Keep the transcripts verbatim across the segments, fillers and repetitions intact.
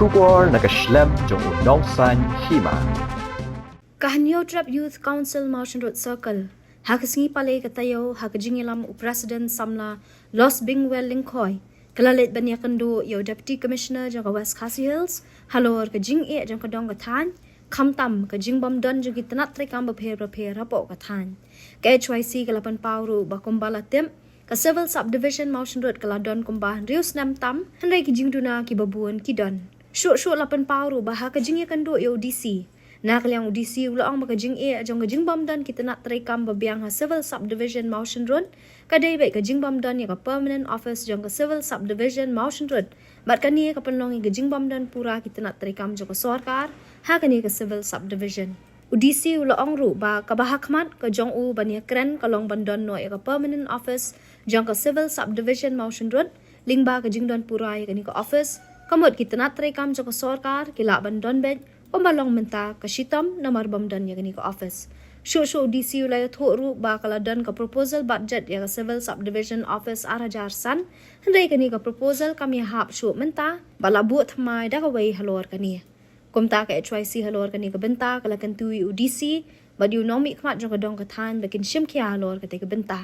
Khubor na ka shlem jong u Nongsaiñ Hima. Ka Hynñiewtrep Youth Council Mawshynrut Circle ha ka sngi Palei ka taïew ha ka jingïalam u President samla Losbingwell Lyngkhoi ka la leit ban ïakynduh ïa u Deputy Commissioner jong ka West Khasi Hills halor ka jingeh jong ka dong ka thaiñ, khamtam ka jingbym don jong ki tnat treikam bapher bapher hapoh ka thaiñ. Ka H Y C ka la pynpaw ruh ba kumba la tip, ka Civil Subdivision Mawshynrut ka la don kumba hynriew snem tam, hynrei ki jingduna kiba bun ki don. Shuh shuh la pynpaw ruh ba ha ka jingïakynduh ïa u D C, na ka liang u D C u la ong ba ka jingeh jong ka jingbym don ki tnat treikam babiang ha Civil Subdivision Mawshynrut ka dei beit ka jingbym don ïa ka Permanent Office jong ka Civil Subdivision Mawshynrut, bad kane ka pynlong ïa ka jingbym don pura ki tnat treikam jong ka sorkar ha kane ka Civil Subdivision. U D C u la ong ruh ba kaba ha khmat ka jong u ban ïakren ka long ban don noh ïa ka Permanent Office jong ka Civil Subdivision Mawshynrut, lyngba ka jingdon pura ïa kane ka office, ka mut ki tnat treikam jong ka sorkar ki lah ban don beit kumba long mynta ka shitom namar bym don ïa kane ka office. Shuh shuh u D C u la ïathuh ruh ba ka la don ka proposal budget ïa ka Civil Subdivision Office ar hajar san, hynrei kane ka proposal kam ïahap shuh mynta, ba la buh thymmai da kawei halor kane. Kumta ka H Y C halor kane ka bynta ka la kyntu ïa u D C bad ïa u nongmihkhmat jong ka dong ka thaiñ ba kin shim khia halor katei ka bynta.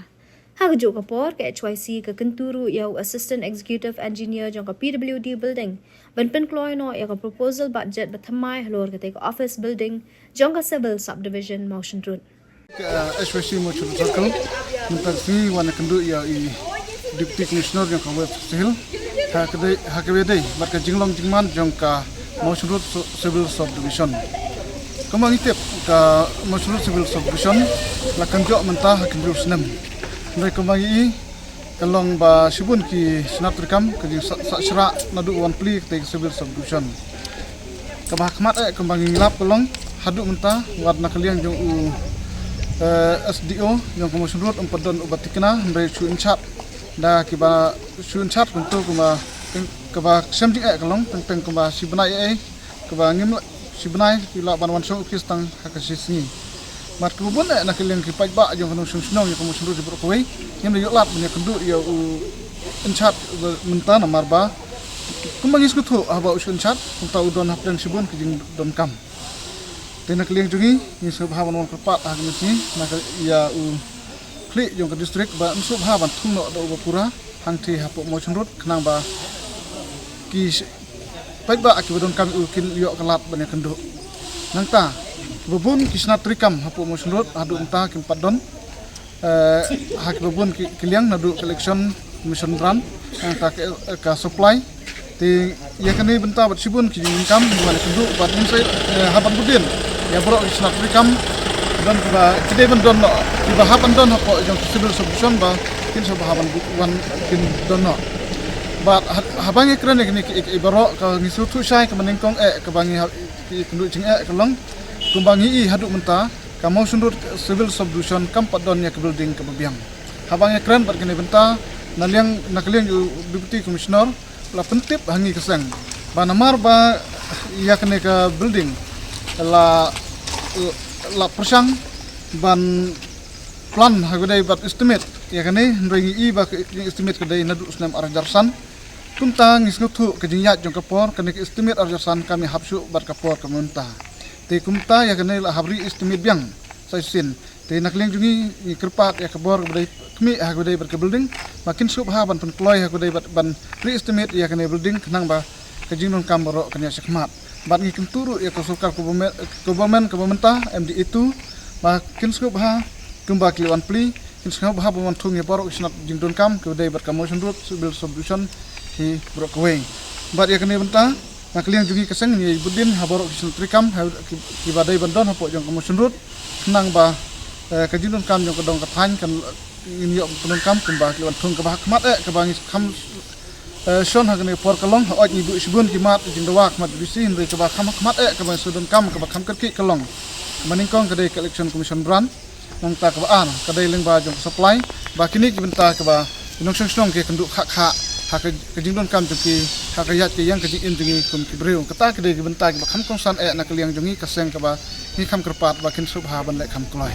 Ha kajuh ka por ka H Y C ka kyntu ruh ïa u Assistant Executive Engineer jong ka P W D Building ban pynkloi noh ïa ka proposal budget ba thymmai halor katei ka office building jong ka Civil Subdivision Mawshynrut. Ka H Y C Mawshynrut Circle mynta ka sngi wan ïakynduh ïa i Deputy Commissioner jong ka West Khasi Hills ha ka dei, ha kaba dei bad ka jinglong jingman jong ka Mawshynrut Civil Subdivision. Kumba ngi tip, ka Mawshynrut Civil Subdivision la kynjoh mynta ha ka hynriew snem. Hynrei kumba ngi i, ka long ba shibun ki tnat treikam ka jingsah, sah shrah naduh wan plie katei ka Civil Subdivision. Kaba ha khmat eh kumba ngi lap ka long haduh mynta wat na ka liang jong u, eh, S D O jong ka Mawshynrut um pat don uba thikna, hynrei shu in charge da kiba shu in charge kumto kumba kaba shem jingeh ka long teng teng kumba shi bnai eh, kaba ngim lah shi bnai ki lah ban wan shong office tang ha ka shi sngi. Bad kaba bun eh na ka liang ki paidbah jong ka nongshong shnong ïa ka Mawshynrut baroh kawei, ngim da ïoh lad ban ïakynduh ïa u in charge mynta namar ba kumba ngi sngewthuh haba u shu in charge kumta u don hapdeng shibun ki jingdonkam. Te na ka liang jong ngi, ngi sngewbha ban wan kyrpad ha kane ka sngi na ka ïa u khlieh jong ka district ba un sngewbha ban thung noh da uba pura hangthie hapoh Mawshynrut khnang ba ki paidbah kiba donkam ïa u kin ïoh ka lad ban ïakynduh. Nangta kiba bun ki tnat treikam hapoh Mawshynrut haduh mynta kim pat don, eh, ha kiba bun ki, ki liang naduh ka Election Commission Branch, nangta ka, ka supply. Te ïa kane bynta bad shibun ki jingdonkam ban ïakynduh bad ngin sa, eh, hap ban bud dien ïa baroh ki tnat treikam don kiba ki dei ban don noh, kiba hap ban don hapoh jong ka Civil Subdivision ba kin sa ba hap ban bud wan kin don noh. Bad ha, haba ngi kren ïa kine ki, ki, ki baroh ka ngi sngewthuh shai kaba nyngkong eh kaba ngi ha, ki kynduh jingeh ka long kumba ngi i haduh mynta ka Mawshynrut Civil Subdivision kam pat don ïa ka building kaba biang. Haba ngi kren bad kane bynta na liang, na ka liang u Deputy Commissioner la pyntip ha ngi ka seng ba namar ba ïa kane ka building la, la pyrshang ban plan ha ka dei bad estimate ïa kane, hynrei ngi i ba ka estimate ka dei naduh snem ar hajar san. Kumta ngi sngewthuh ka jingïaid jong ka por, kane ka estimate ar hajar san kam ïahap shuh bad ka por ka mynta. Te kumta ïa kane la hap re-estimate biang sa shisien. Te na ka liang jong ngi ngi kyrpad ïa ka bor kaba dei khmih ha kaba dei bad ka building ba kin sngewbha ban pynkloi ha kaba dei bad ban re-estimate ïa kane building khnang ba ka jingdonkam baroh kan ïa shakhmat. Bad ngi kyntu ruh ïa ka sorkar ka government, ka government kaba mynta M D A two ba kin sngewbha kumba ki la wan plie, kin sngewbha ban wan thung ïa baroh ki tnat jingdonkam kiba dei bad ka Mawshynrut Civil Subdivision hi baroh kawei. Bad ïa kane bynta na ka liang jong ngi ka seng ngi bud dien ha baroh ki tnat treikam ha ki, kiba dei ban don hapoh jong ka Mawshynrut khnang ba, eh, ka jingdonkam jong ka dong ka thaiñ kan ngin ïoh pyndonkam kumba ki la wan thung. Kaba ha khmat eh kaba ngi kham, eh, shon ha kane ka por ka long hooid ngi buh shibun ki mat jingdawa khmat B C, hynrei kaba kham ha khmat eh kaba ngi shu donkam kaba kham kyrkieh ka long kaba nyngkong ka dei ka Election Commission Branch, nangta kaba ar ka dei lyngba jong ka supply. Ba kine ki bynta kaba ki nongshong shnong ki kynduh khah khah ha ka, ka jingdonkam jong ki ha ka ïaid ka ïeng ka jingim jong ngi kum ki briew. Kata ki dei ki bynta kiba kham kongsan eh na ka liang jong ngi ka seng kaba ngi kham kyrpad ba kin sngewbha ban leh kham kloi.